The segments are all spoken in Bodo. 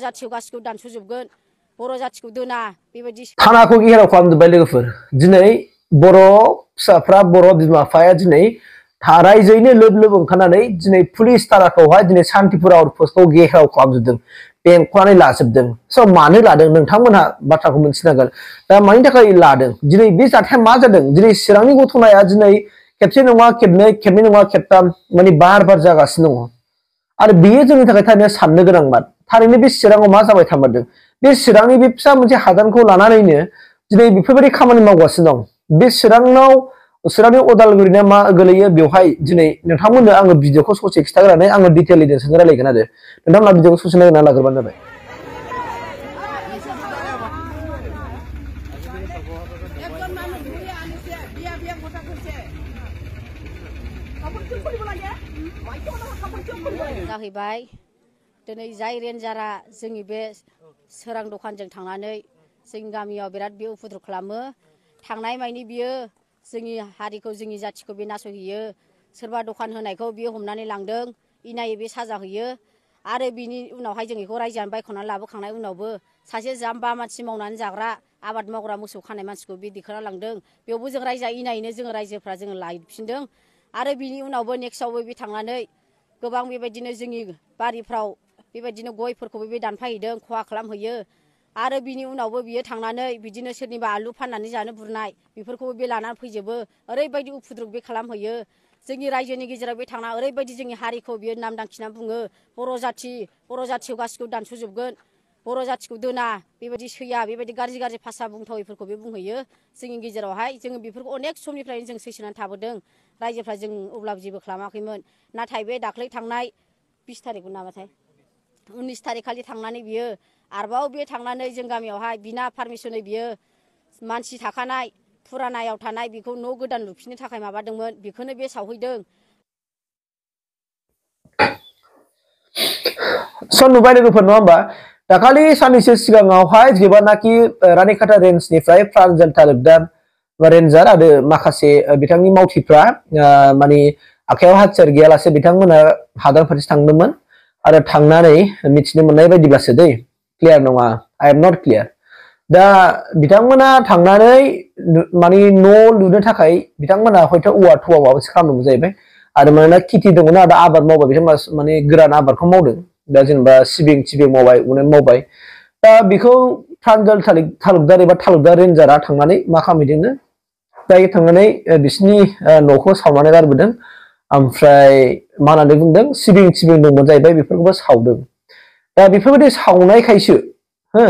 जाथिखौ गासिखौ दानस'जोबगोन बर' जाथिखौ दोना बेबायदि थानाखौ गेहेराव खालामजोब्बाय लोगोफोर दिनै बर' फिसाफ्रा बर' बिमा बिफाया दिनै रायजोयैनो लोब लोब ओंखारनानै दिनै पुलिस थानाखौहाय दिनै सान्तिपुर आउटपस्टखौ गेहेराव खालामजोबदों बेंख'नानै लाजोबदों स' मानो लादों नोंथांमोनहा बाथ्राखौ मिन्थिनांगोन दा मानि थाखाय लादों दिनै बे जाथाया मा जादों दिनै चिरांनि घटनाया दिनै खेबसे नङा खेबनै नङा खेबथाम माने बार जागासिनो दङ आरो बेयो जोंनि थाखाय थारैनो साननो गोनांमोन थारैनो बे चिराङाव मा जाबाय थामारदों बे चिरांनि बे फिसा मोनसे हादानखौ लानानैनो दिनै बेफोरबायदि खामानि मावगासिनो दं बे चिरांनि अदालगुरिना मा गोलैयो बेवहाय दिनै नोंथांमोननो आङो भिडिअखौ ससे खिथाग्रोनानै आङो डिटेइलि नोंसोरजों रायलायगोन आरो नोंथांमोना भिडिअखौ ससे नायनानै लाग्रोबानो जाबाय जाहैबाय दिनै जाय रेन्जारा जोंनि बे सोरां दखानजों थांनानै जोंनि गामियाव बिराद बे उपद्रब खालामो थांनाय मानि बियो जोंनि हारिखौ जोंनि जाथिखौ बे नासयहैयो सोरबा दखान होनायखौ बियो हमनानै लांदों इनायै बे साजा होयो आरो बिनि उनावहाय जों बेखौ रायजोआनो बायख'नानै लाबोखांनाय उनावबो सासे जाम्बा मानसि मावनानै जाग्रा आबाद मावग्रा मोसौ खानाय मानसिखौ बे दिखांना लांदों बेयावबो जों रायजोआ इनायैनो जोङो रायजोफ्रा जोङो लायफिनदों आरो बिनि उनावबो नेक्स्टआवबो बे थांनानै गोबां बेबायदिनो जोंनि बारिफ्राव बेबायदिनो गयफोरखौबो बे दानफायहैदों खहा खालामहैयो आरो बिनि उनावबो बियो थांनानै बिदिनो सोरनिबा आलु फाननानै जानो बुरनाय बेफोरखौबो बे लानानै फैजोबो ओरैबायदि उपद्रब बे खालामहैयो जोंनि रायजोनि गेजेराव बे थांना ओरैबायदि जोंनि हारिखौ बियो नाम दांखिना बुङो बर' जाथिखौ गासिखौ दानस'जोबगोन बर' जाथिखौ दोना बेबायदि सैया बेबायदि गाज्रि भाषा बुंथावैफोरखौ बे बुंहैयो जोंनि गेजेरावहाय जोङो बेफोरखौ अनेक समनिफ्रायनो जों सैसोनानै थाबोदों रायजोफ्रा जों अब्लाबो जेबो खालामाखैमोन नाथाय बे दाख्लै थांनाय 20 थारिखमोन नामाथाय 19 थारिख खालि थांनानै बियो आरोबाव बे थांनानै जों गामियावहाय बिना पारमिसनै बियो मानसि थाखानाय फुरानायाव थानाय बेखौ न' गोदान लुफिननो थाखाय माबादोंमोन बेखौनो बे सावहैदों स' नुबाय लोगोफोर नङा होमबा दाखालि साननैसो सिगाङावहाय जेब्लानाखि रानिखाता रेन्जनिफ्राय प्रान्जल तालुकदार रेन्जार आरो माखासे बिथांनि मावथिफ्रा माने आखायाव हाथियार गैयालासे बिथांमोना हादान फारसे थांदोंमोन आरो थांनानै मिथिनो मोननाय बायदिब्लासो दै क्लियार नङा आइ एम नट क्लियार दा बिथांमोना थांनानै माने न' लुनो थाखाय बिथांमोना हयथ' औवा थौवा माबासो खालामदोंमोन जाहैबाय आरो मानोना खेथि दङना दा आबाद मावबाय बिथांमोना माने गोरान आबादखौ मावदों दा जेनेबा सिबिं मावबाय उनाव मावबाय दा बेखौ प्रान्जल तालुकदार एबा तालुकदार रेन्जारा थांनानै मा खालामहैदोंनो दायो थांनानै बिसिनि न'खौ सावनानै गारबोदों ओमफ्राय मा होननानै बुंदों सिबिं दंमोन जाहैबाय बेफोरखौबो सावदों दा बेफोरबायदि सावनायखायसो हो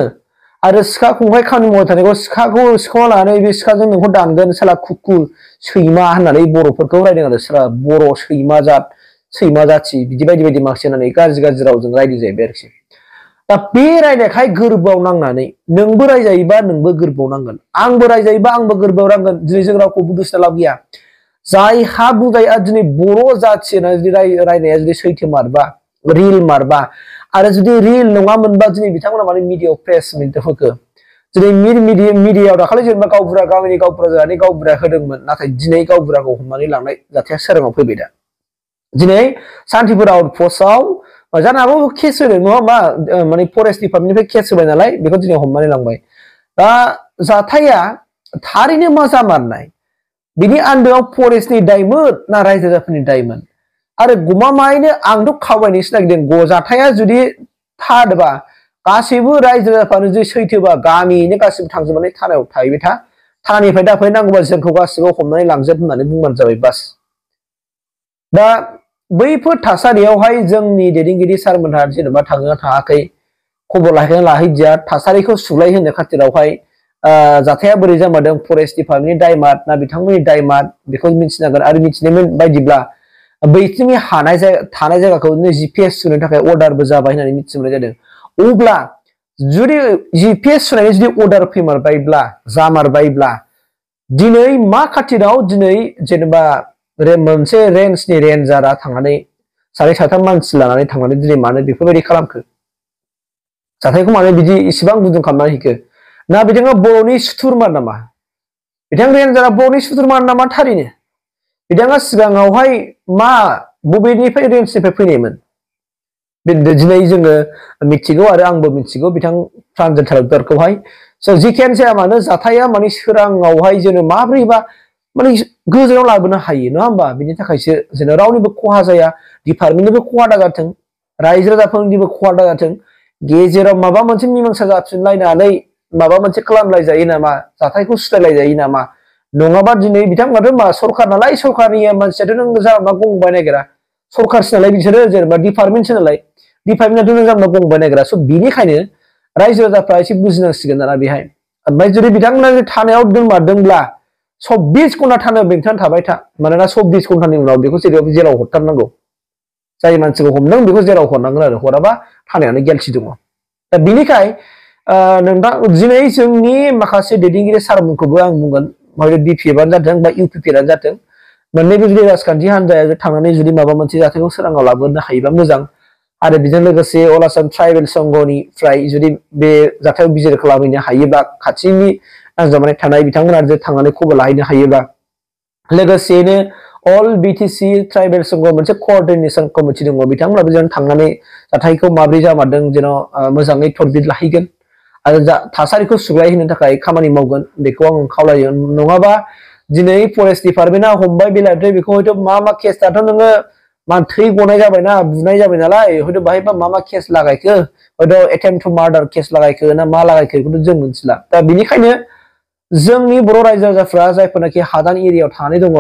आरो सिखा खंखाय खामानि मावबाय थानायखौ सिखाखौ सिखाव लानानै बे सिखाजों नोंखौ दानगोन साला कुकुर सैमा होननानै बर'फोरखौ रायदों आरो सोरबा बर' सैमा जाथि बिदि बायदि माखासे होननानै गाज्रि रावजों रायदों जाहैबाय आरोखि दा बे रायनायखाय गोरबोआव नांनानै नोंबो रायजायोबा नोंबो गोरबोआव नांगोन आंबो रायजायोबा आंबो गोरबोआव नांगोन दिनै जों रावखौबो दुसिना लाब गैया जायहा बुंजायो दिनै बर' जाथिना जुदि रायनाया जुदि सैथो मारबा रिल मारबा आरो जुदि रिल नङामोनबा दिनै बिथांमोना माने मिडियायाव प्रेस मिट होखो दिनै मिडियायाव दाखालि जेनेबा गामिनि गावबुरा जानानै गावबुरा होदोंमोन नाथाय दिनै गावबुराखौ हमनानै लांनाय जाथाया सोराङाव फैबाय दा दिनै सान्तिपुर आउटपस्टआव जानो हागौ केस होदों नङा होमबा माने फरेस्ट डिपार्टमेन्टनिफ्राय केस होबाय नालाय बेखौ दिनै हमनानै लांबाय दा जाथाया थारैनो मा जामारनाय बिनि आन्दोआव फरेस्टनि दायमोन ना रायजो राजाफोरनि दायमोन आरो गमामायैनो आंथ' खावलायनोसो नागिरदों जाथाया जुदि थारबा गासैबो रायजो राजाफ्रानो जुदि सैथोबा गामियैनो गासिबो थांजोबनानै थानायाव थाहैबाय था थानानिफ्राय दाफै नांगौबा जोंखौ गासिबो हमनानै लांजोब होननानै बुंबानो जाबाय बास दा बैफोर थासारियावहाय जोंनि दैदेनगिरि सारमोनहा जेनेबा थाङोना थाङाखै खबर लाहैदिया थासारिखौ सुग्लाय होनो खाथिरावहाय जाथाया बोरै जामारदों फरेस्ट डिपार्टमेन्टनि दायमात ना बिथांमोननि दायमात बेखौ मिथिनांगोन आरो मिथिनाय बायदिब्ला बैथिंनि थानाय जायगाखौ GPS सुनो थाखाय अर्डारबो जाबाय होननानै मिथिनो मोननाय जादों अब्ला जुदि GPS सुनायनि जुदि अर्डार फैमारबायब्ला जामारबायब्ला दिनै मा खाथिराव दिनै जेनेबा मोनसे रेन्जनि रेन्जारा थांनानै सानै साथाम मानसि लानानै थांनानै दिनै मानो बेफोरबायदि खालामखो जाथायखौ मानो बिदि इसेबां गुदुं खालामनानै हैखो ना बिथाङा बर'नि सुथुरमार नामा बिथां रेन्जारा बर'नि सुथुरमार नामा थारैनो बिथाङा सिगाङावहाय मा बबेनिफ्राय रेन्जनिफ्राय फैनायमोन दिनै जोङो मिथिगौ आरो आंबो मिथिगौ बिथां प्रान्जल तालुकदारखौहाय स' जिखियानो जाया मानो जाथाया माने सोराङावहाय जोङो माब्रैबा माने गोजानाव लाबोनो हायो नङा होमबा बिनि थाखायसो जेन' रावनिबो खहा जाया डिपार्टमेन्टनिबो खहा दाजाथों रायजो राजाफोरनिबो खहा दाजाथों गेजेराव माबा मोनसे मिमांसा जाफिनलायनानै माबा मोनसे खालामलायजायो नामा जाथायखौ सुस्रायलायजायो नामा नङाबा दिनै बिथांमोनाथ' मा सरखार नालाय सरखारनि मानसियाथ' नों जानला गंबाय नागिरा सरखारसो नालाय बिसोरो जेनेबा डिपार्टमेन्टसो नालाय डिपार्टमेन्टआथ' नों जानला गंबाय नागिरा स' बिनिखायनो रायजो राजाफ्रा एसे बुजिनांसिगोन दाना बेहाय ओमफ्राय जुदि बिथांमोना थानायाव दोनमारदोंब्ला 24 घन्टा थानायाव बेंथान थाबाय था मानोना 24 घन्टानि उनाव बेखौ जेराव हरथारनांगौ जाय मानसिखौ हमदों बेखौ जेराव हरनांगोन आरो हराबा थानायानो गेलसि दङ दा बिनिखाय नोंथां दिनै जोंनि माखासे दैदेनगिरि सारमोनखौबो आं बुंगोन हयथ' बिपिएफआनो जाथों बा इउपिपिएलआनो जाथों मोननैबो जुदि राजखान्थि हान्जाया थांनानै जुदि माबा मोनसे जाथायखौ सोराङाव लाबोनो हायोबा मोजां आरो बेजों लोगोसे अल आसाम ट्राइबेल संघनिफ्राय जुदि बे जाथायाव बिजिर खालामहैनो हायोबा खाथिनि नांजाबनाय थानाय बिथांमोना जुदि थांनानै खबर लाहैनो हायोबा लोगोसेनो अल बिटिसि ट्राइबेल संघ मोनसे क'अर्डिनेशन कमिटि दङ बिथांमोनाबो जेन थांनानै जाथायखौ माब्रै जामारदों जेन' मोजाङै थरबिद लाहैगोन आरो थासारिखौ सुग्लायहोनो थाखाय खामानि मावगोन बेखौ आं खावलायो नङाबा दिनै फरेस्ट डिपार्टमेन्टआ हमबाय बेलायथो बेखौ हयथ' मा केस दाथ' नोङो मा थै गनाय जाबायना बुनाय जाबाय नालाय हयथ' बाहायबा मा केस लागायखो हयथ' एटेम्प्ट टु मार्डार केस लागायखो ना मा लागायखो बेखौथ' जों मिथिला दा बिनिखायनो जोंनि बर' रायजो राजाफ्रा जायफोरनाखि हादान एरियायाव थानानै दङ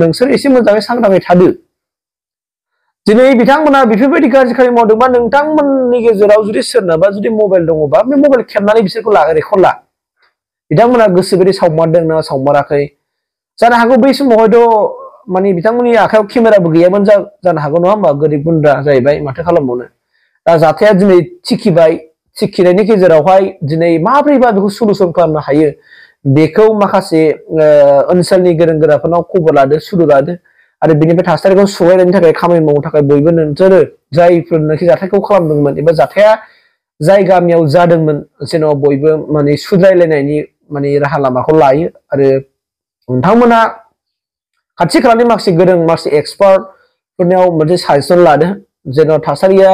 नोंसोर एसे मोजाङै सांग्राङै थादो दिनै बिथांमोना बेफोरबायदि गाज्रि खामानि मावदोंबा नोंथांमोननि गेजेराव जुदि सोरनाबा जुदि मबाइल दङबा बे मबाइल खेबनानै बिसोरखौ रेकर्ड ला बिथांमोना गोसोबायदि सावमारदों ना सावमाराखै जानो हागौ बै समाव हयथ' माने बिथांमोननि आखायाव केमेराबो गैयामोन जानो हागौ नङा होमबा गोरिब गुन्द्रा जाहैबाय माथो खालामबावनो दा जाथाया दिनै थिखिबाय थिखिनायनि गेजेरावहाय दिनै माब्रैबा बेखौ सलुसन खालामनो हायो बेखौ माखासे ओनसोलनि गोरों गोराफोरनाव खबर लादो सुलु लादो आरो बिनिफ्राय थासारिखौ सुग्लायनायनि थाखाय खामानि मावनो थाखाय बयबो नोंसोरो जायफोरनाखि जाथायखौ खालामदोंमोन एबा जाथाया जाय गामियाव जादोंमोन जेन' बयबो माने सुद्रायलायनायनि माने राहा लामाखौ लायो आरो नोंथांमोना खाथि खालानि माखासे गोरों माखासे एक्सपार्टफोरनियाव मोनसे साजेसन लादो जेन' थासारिया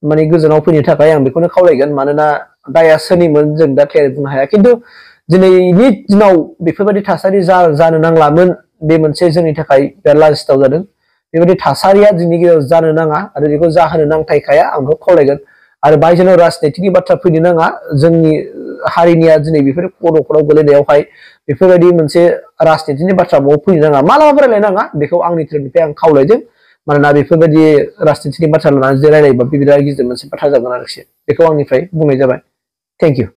माने गोजानाव फैनो थाखाय आं बेखौनो खावलायगोन मानोना दाया सोरनिमोन जों दा क्लियार बुंनो हाया खिन्थु दिनैनि दिनाव बेफोरबायदि थासारि जानो नांलामोन बे मोनसे जोंनि थाखाय बिराद लाजिथाव जादों बेबायदि थासारिया जोंनि गेजेराव जानो नाङा आरो बेखौ जाहोनो नांथायखाया आं बेखौ खावलायगोन आरो बायजोआव राजनितिनि बाथ्रा फैनो नाङा जोंनि हारिनिया दिनै बेफोर खर'फोराव गोलैनायावहाय बेफोरबायदि मोनसे राजनितिनि बाथ्रा बाव फैनो नाङा मालाबाबो रायलायनाङा बेखौ आंनि तरफनिफ्राय आं खावलायदों मानोना बेफोरबायदि राजनितिनि बाथ्रा लानानै रायलायोबा बिराद गिदिर मोनसे बाथ्रा जागोन आरोखि बेखौ आंनिफ्राय बुंनाय जाबाय थेंक इउ